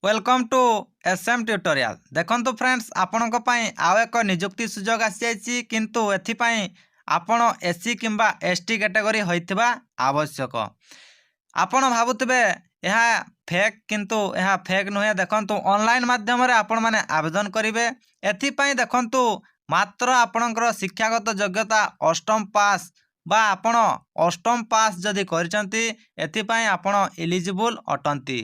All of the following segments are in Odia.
Welcome to SM Tutorial. ଦେଖନ୍ତୁ ଫ୍ରେଣ୍ଡସ୍, ଆପଣଙ୍କ ପାଇଁ ଆଉ ଏକ ନିଯୁକ୍ତି ସୁଯୋଗ ଆସିଯାଇଛି, କିନ୍ତୁ ଏଥିପାଇଁ ଆପଣ ଏସ୍ ସି କିମ୍ବା ଏସ୍ ଟି କ୍ୟାଟେଗୋରୀ ହୋଇଥିବା ଆବଶ୍ୟକ। ଆପଣ ଭାବୁଥିବେ ଏହା ଫେକ୍, କିନ୍ତୁ ଏହା ଫେକ୍ ନୁହେଁ। ଦେଖନ୍ତୁ, ଅନଲାଇନ୍ ମାଧ୍ୟମରେ ଆପଣମାନେ ଆବେଦନ କରିବେ। ଏଥିପାଇଁ ଦେଖନ୍ତୁ, ମାତ୍ର ଆପଣଙ୍କର ଶିକ୍ଷାଗତ ଯୋଗ୍ୟତା ଅଷ୍ଟମ ପାସ୍ ବା ଆପଣ ଅଷ୍ଟମ ପାସ୍ ଯଦି କରିଛନ୍ତି, ଏଥିପାଇଁ ଆପଣ ଇଲିଜିବୁଲ୍ ଅଟନ୍ତି।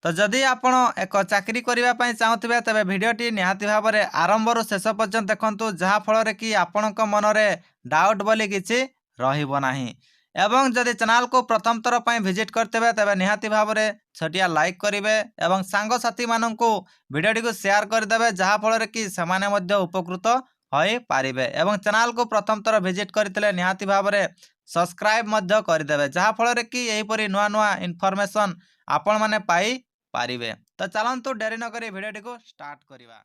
ତ ଯଦି ଆପଣ ଏକ ଚାକିରି କରିବା ପାଇଁ ଚାହୁଁଥିବେ, ତେବେ ଭିଡ଼ିଓଟି ନିହାତି ଭାବରେ ଆରମ୍ଭରୁ ଶେଷ ପର୍ଯ୍ୟନ୍ତ ଦେଖନ୍ତୁ, ଯାହାଫଳରେ କି ଆପଣଙ୍କ ମନରେ ଡାଉଟ୍ ବୋଲି କିଛି ରହିବ ନାହିଁ। ଏବଂ ଯଦି ଚ୍ୟାନେଲକୁ ପ୍ରଥମ ଥର ପାଇଁ ଭିଜିଟ୍ କରିଥିବେ, ତେବେ ନିହାତି ଭାବରେ ଛୋଟିଆ ଲାଇକ୍ କରିବେ ଏବଂ ସାଙ୍ଗସାଥିମାନଙ୍କୁ ଭିଡ଼ିଓଟିକୁ ସେୟାର କରିଦେବେ, ଯାହାଫଳରେ କି ସେମାନେ ମଧ୍ୟ ଉପକୃତ ହୋଇପାରିବେ। ଏବଂ ଚ୍ୟାନେଲକୁ ପ୍ରଥମ ଥର ଭିଜିଟ୍ କରିଥିଲେ ନିହାତି ଭାବରେ ସବସ୍କ୍ରାଇବ୍ ମଧ୍ୟ କରିଦେବେ, ଯାହାଫଳରେ କି ଏହିପରି ନୂଆ ନୂଆ ଇନଫର୍ମେସନ୍ ଆପଣମାନେ ପାଇପାରିବେ। ତ ଚାଲନ୍ତୁ, ଡେରି ନକରି ଭିଡ଼ିଓଟିକୁ ଷ୍ଟାର୍ଟ କରିବା।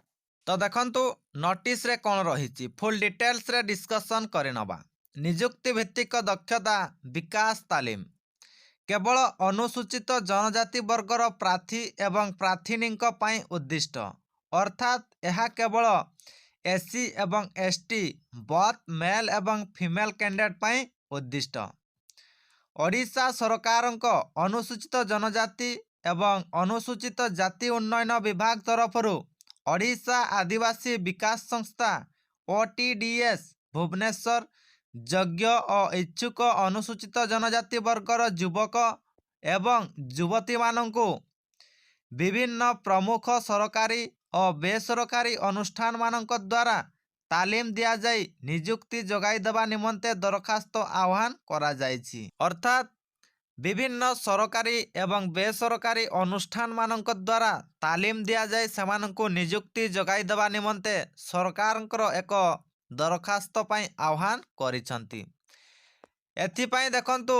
ତ ଦେଖନ୍ତୁ, ନୋଟିସରେ କ'ଣ ରହିଛି, ଫୁଲ୍ ଡିଟେଲ୍ସରେ ଡିସ୍କସନ୍ କରିନେବା। ନିଯୁକ୍ତି ଭିତ୍ତିକ ଦକ୍ଷତା ବିକାଶ ତାଲିମ କେବଳ ଅନୁସୂଚିତ ଜନଜାତି ବର୍ଗର ପ୍ରାର୍ଥୀ ଏବଂ ପ୍ରାର୍ଥିନୀଙ୍କ ପାଇଁ ଉଦ୍ଦିଷ୍ଟ। ଅର୍ଥାତ୍ ଏହା କେବଳ ଏସ୍ ସି ଏବଂ ଏସ୍ ଟି, ବଥ୍ ମେଲ୍ ଏବଂ ଫିମେଲ୍ କ୍ୟାଣ୍ଡିଡେଟ୍ ପାଇଁ ଉଦ୍ଦିଷ୍ଟ। ଓଡ଼ିଶା ସରକାରଙ୍କ ଅନୁସୂଚିତ ଜନଜାତି ଏବଂ ଅନୁସୂଚିତ ଜାତି ଉନ୍ନୟନ ବିଭାଗ ତରଫରୁ ଓଡ଼ିଶା ଆଦିବାସୀ ବିକାଶ ସଂସ୍ଥା, ଓଟିଡିଏସ୍, ଭୁବନେଶ୍ୱର, ଯୋଗ୍ୟ ଓ ଇଚ୍ଛୁକ ଅନୁସୂଚିତ ଜନଜାତି ବର୍ଗର ଯୁବକ ଏବଂ ଯୁବତୀମାନଙ୍କୁ ବିଭିନ୍ନ ପ୍ରମୁଖ ସରକାରୀ ଓ ବେସରକାରୀ ଅନୁଷ୍ଠାନମାନଙ୍କ ଦ୍ୱାରା ତାଲିମ ଦିଆଯାଇ ନିଯୁକ୍ତି ଯୋଗାଇ ଦେବା ନିମନ୍ତେ ଦରଖାସ୍ତ ଆହ୍ୱାନ କରାଯାଇଛି। ଅର୍ଥାତ୍ ବିଭିନ୍ନ ସରକାରୀ ଏବଂ ବେସରକାରୀ ଅନୁଷ୍ଠାନମାନଙ୍କ ଦ୍ୱାରା ତାଲିମ ଦିଆଯାଇ ସେମାନଙ୍କୁ ନିଯୁକ୍ତି ଯୋଗାଇ ଦେବା ନିମନ୍ତେ ସରକାରଙ୍କର ଏକ ଦରଖାସ୍ତ ପାଇଁ ଆହ୍ୱାନ କରିଛନ୍ତି। ଏଥିପାଇଁ ଦେଖନ୍ତୁ,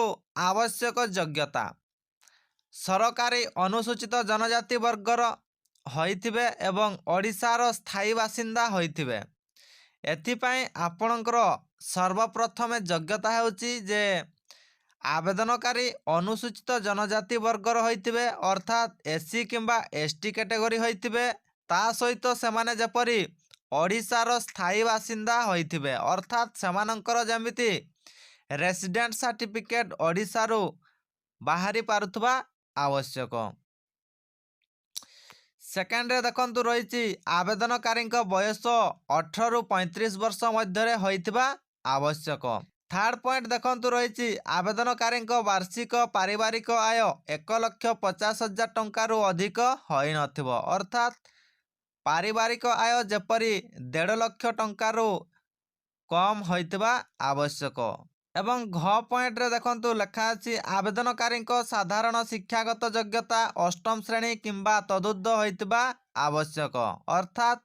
ଆବଶ୍ୟକ ଯୋଗ୍ୟତା ସରକାରୀ ଅନୁସୂଚିତ ଜନଜାତି ବର୍ଗର ହୋଇଥିବେ ଏବଂ ଓଡ଼ିଶାର ସ୍ଥାୟୀ ବାସିନ୍ଦା ହୋଇଥିବେ। ଏଥିପାଇଁ ଆପଣଙ୍କର ସର୍ବପ୍ରଥମେ ଯୋଗ୍ୟତା ହେଉଛି ଯେ ଆବେଦନକାରୀ ଅନୁସୂଚିତ ଜନଜାତି ବର୍ଗର ହୋଇଥିବେ, ଅର୍ଥାତ୍ ଏସ୍ ସି କିମ୍ବା ଏସ୍ ଟି କ୍ୟାଟେଗୋରୀ ହୋଇଥିବେ। ତା ସହିତ ସେମାନେ ଯେପରି ଓଡ଼ିଶାର ସ୍ଥାୟୀ ବାସିନ୍ଦା ହୋଇଥିବେ, ଅର୍ଥାତ୍ ସେମାନଙ୍କର ଯେମିତି ରେସିଡେଣ୍ଟ ସାର୍ଟିଫିକେଟ୍ ଓଡ଼ିଶାରୁ ବାହାରି ପାରୁଥିବା ଆବଶ୍ୟକ। ସେକେଣ୍ଡରେ ଦେଖନ୍ତୁ ରହିଛି, ଆବେଦନକାରୀଙ୍କ ବୟସ 18ରୁ 35 ବର୍ଷ ମଧ୍ୟରେ ହୋଇଥିବା ଆବଶ୍ୟକ। ଥାର୍ଡ ପଏଣ୍ଟ ଦେଖନ୍ତୁ ରହିଛି, ଆବେଦନକାରୀଙ୍କ ବାର୍ଷିକ ପାରିବାରିକ ଆୟ 1,50,000 ଟଙ୍କାରୁ ଅଧିକ ହୋଇନଥିବ। ଅର୍ଥାତ୍ ପାରିବାରିକ ଆୟ ଯେପରି 1.5 ଲକ୍ଷ ଟଙ୍କାରୁ କମ୍ ହୋଇଥିବା ଆବଶ୍ୟକ। ଏବଂ ଘ ପଏଣ୍ଟରେ ଦେଖନ୍ତୁ ଲେଖା ଅଛି, ଆବେଦନକାରୀଙ୍କ ସାଧାରଣ ଶିକ୍ଷାଗତ ଯୋଗ୍ୟତା ଅଷ୍ଟମ ଶ୍ରେଣୀ କିମ୍ବା ତଦୁର୍ଦ୍ଧ୍ୱ ହୋଇଥିବା ଆବଶ୍ୟକ। ଅର୍ଥାତ୍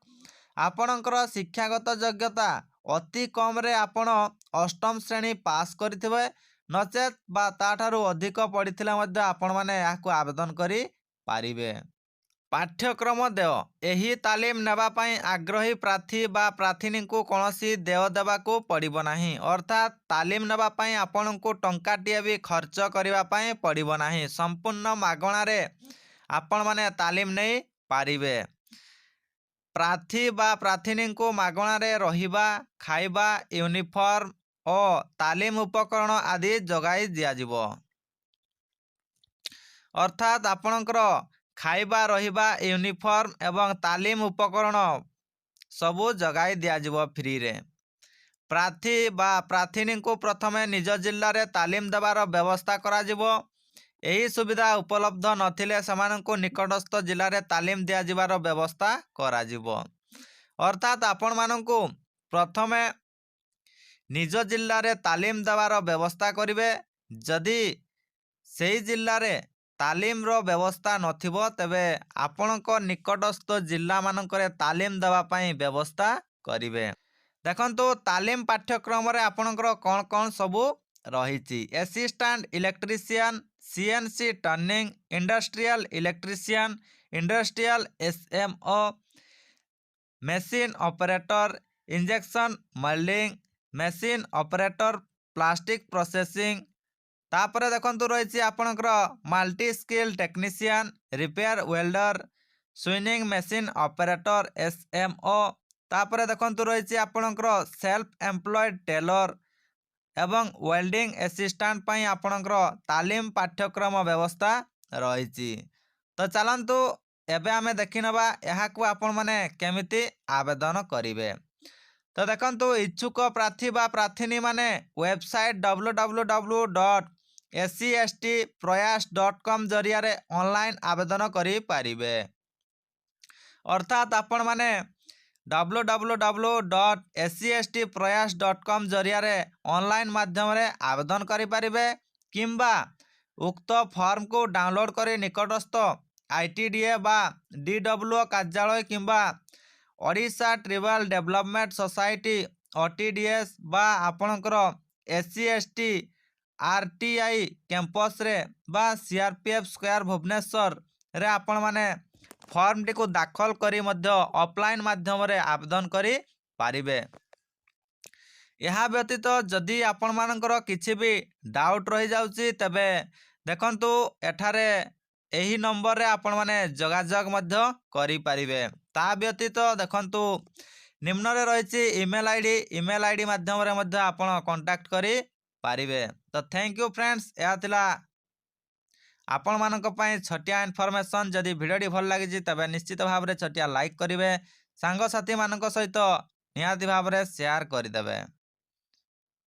ଆପଣଙ୍କର ଶିକ୍ଷାଗତ ଯୋଗ୍ୟତା ଅତି କମ୍ରେ ଆପଣ ଅଷ୍ଟମ ଶ୍ରେଣୀ ପାସ୍ କରିଥିବେ, ନଚେତ୍ ବା ତାଠାରୁ ଅଧିକ ପଢ଼ିଥିଲେ ମଧ୍ୟ ଆପଣମାନେ ଏହାକୁ ଆବେଦନ କରିପାରିବେ। ପାଠ୍ୟକ୍ରମ ଦେୟ: ଏହି ତାଲିମ ନେବା ପାଇଁ ଆଗ୍ରହୀ ପ୍ରାର୍ଥୀ ବା ପ୍ରାର୍ଥିନୀଙ୍କୁ କୌଣସି ଦେୟ ଦେବାକୁ ପଡ଼ିବ ନାହିଁ। ଅର୍ଥାତ୍ ତାଲିମ ନେବା ପାଇଁ ଆପଣଙ୍କୁ ଟଙ୍କାଟିଏ ବି ଖର୍ଚ୍ଚ କରିବା ପାଇଁ ପଡ଼ିବ ନାହିଁ। ସମ୍ପୂର୍ଣ୍ଣ ମାଗଣାରେ ଆପଣମାନେ ତାଲିମ ନେଇ ପାରିବେ। ପ୍ରାର୍ଥୀ ବା ପ୍ରାର୍ଥିନୀଙ୍କୁ ମାଗଣାରେ ରହିବା, ଖାଇବା, ୟୁନିଫର୍ମ ଓ ତାଲିମ ଉପକରଣ ଆଦି ଯୋଗାଇ ଦିଆଯିବ। ଅର୍ଥାତ୍ ଆପଣଙ୍କର ଖାଇବା, ରହିବା, ୟୁନିଫର୍ମ ଏବଂ ତାଲିମ ଉପକରଣ ସବୁ ଯୋଗାଇ ଦିଆଯିବ ଫ୍ରିରେ। ପ୍ରାର୍ଥୀ ବା ପ୍ରାର୍ଥିନୀଙ୍କୁ ପ୍ରଥମେ ନିଜ ଜିଲ୍ଲାରେ ତାଲିମ ଦେବାର ବ୍ୟବସ୍ଥା କରାଯିବ। ଏହି ସୁବିଧା ଉପଲବ୍ଧ ନଥିଲେ ସେମାନଙ୍କୁ ନିକଟସ୍ଥ ଜିଲ୍ଲାରେ ତାଲିମ ଦିଆଯିବାର ବ୍ୟବସ୍ଥା କରାଯିବ। ଅର୍ଥାତ୍ ଆପଣମାନଙ୍କୁ ପ୍ରଥମେ ନିଜ ଜିଲ୍ଲାରେ ତାଲିମ ଦେବାର ବ୍ୟବସ୍ଥା କରିବେ। ଯଦି ସେଇ ଜିଲ୍ଲାରେ ତାଲିମର ବ୍ୟବସ୍ଥା ନଥିବ, ତେବେ ଆପଣଙ୍କ ନିକଟସ୍ଥ ଜିଲ୍ଲାମାନଙ୍କରେ ତାଲିମ ଦେବା ପାଇଁ ବ୍ୟବସ୍ଥା କରିବେ। ଦେଖନ୍ତୁ, ତାଲିମ ପାଠ୍ୟକ୍ରମରେ ଆପଣଙ୍କର କ'ଣ କ'ଣ ସବୁ ରହିଛି: Assistant Electrician, CNC Turning, Industrial Electrician, Industrial SMO, Machine Operator, Injection Moulding, Machine Operator, Plastic Processing। ତାପରେ ଦେଖନ୍ତୁ ରହିଛି ଆପଣଙ୍କର Multi Skill Technician, Repair Welder, Sewing machine operator, SMO। ତାପରେ ଦେଖନ୍ତୁ, ରହିଛି ଆପଣଙ୍କର ସେଲ୍ଫ ଏମ୍ପ୍ଲଏଡ୍ ଟେଲର ଏବଂ ୱେଲ୍ଡିଂ ଆସିଷ୍ଟାଣ୍ଟ ପାଇଁ ଆପଣଙ୍କର ତାଲିମ ପାଠ୍ୟକ୍ରମ ବ୍ୟବସ୍ଥା ରହିଛି। ତ ଚାଲନ୍ତୁ, ଏବେ ଆମେ ଦେଖିନେବା ଏହାକୁ ଆପଣମାନେ କେମିତି ଆବେଦନ କରିବେ। ତ ଦେଖନ୍ତୁ, ଇଚ୍ଛୁକ ପ୍ରାର୍ଥୀ ବା ପ୍ରାର୍ଥିନୀମାନେ ୱେବସାଇଟ୍ www.scstprayas.com ଜରିଆରେ ଅନଲାଇନ୍ ଆବେଦନ କରିପାରିବେ। ଅର୍ଥାତ୍ ଆପଣମାନେ www.scstprayas.com ଜରିଆରେ ଅନଲାଇନ୍ ମାଧ୍ୟମରେ ଆବେଦନ କରିପାରିବେ କିମ୍ବା ଉକ୍ତ ଫର୍ମକୁ ଡାଉନଲୋଡ୍ କରି ନିକଟସ୍ଥ ଆଇଟିଡିଏ ବା ଡିଡବ୍ଲ୍ୟୁଓ କାର୍ଯ୍ୟାଳୟ କିମ୍ବା ଓଡ଼ିଶା ଟ୍ରାଇବାଲ୍ ଡେଭଲପମେଣ୍ଟ ସୋସାଇଟି, ଓଟିଡିଏସ୍ ବା ଆପଣଙ୍କର ଏସ୍ସି ଏସ୍ଟି ଆର୍ଟିଆଇ କ୍ୟାମ୍ପସରେ ବା ସିଆର୍ପିଏଫ୍ ସ୍କୋୟାର, ଭୁବନେଶ୍ୱରରେ ଆପଣମାନେ ଫର୍ମଟିକୁ ଦାଖଲ କରି ମଧ୍ୟ ଅଫଲାଇନ୍ ମାଧ୍ୟମରେ ଆବେଦନ କରିପାରିବେ। ଏହା ବ୍ୟତୀତ ଯଦି ଆପଣମାନଙ୍କର କିଛି ବି ଡାଉଟ୍ ରହିଯାଉଛି, ତେବେ ଦେଖନ୍ତୁ, ଏଠାରେ ଏହି ନମ୍ବରରେ ଆପଣମାନେ ଯୋଗାଯୋଗ ମଧ୍ୟ କରିପାରିବେ। ତା ବ୍ୟତୀତ ଦେଖନ୍ତୁ, ନିମ୍ନରେ ରହିଛି ଇମେଲ୍ ଆଇଡ଼ି। ଇମେଲ୍ ଆଇଡ଼ି ମାଧ୍ୟମରେ ମଧ୍ୟ ଆପଣ କଣ୍ଟାକ୍ଟ କରିପାରିବେ। ତ thank you friends, ଏହା ଥିଲା ଆପଣମାନଙ୍କ ପାଇଁ ଛୋଟିଆ ଇନଫର୍ମେସନ୍। ଯଦି ଭିଡ଼ିଓଟି ଭଲ ଲାଗିଛି, ତେବେ ନିଶ୍ଚିତ ଭାବରେ ଛୋଟିଆ ଲାଇକ୍ କରିବେ, ସାଙ୍ଗସାଥିମାନଙ୍କ ସହିତ ନିହାତି ଭାବରେ ସେୟାର କରିଦେବେ।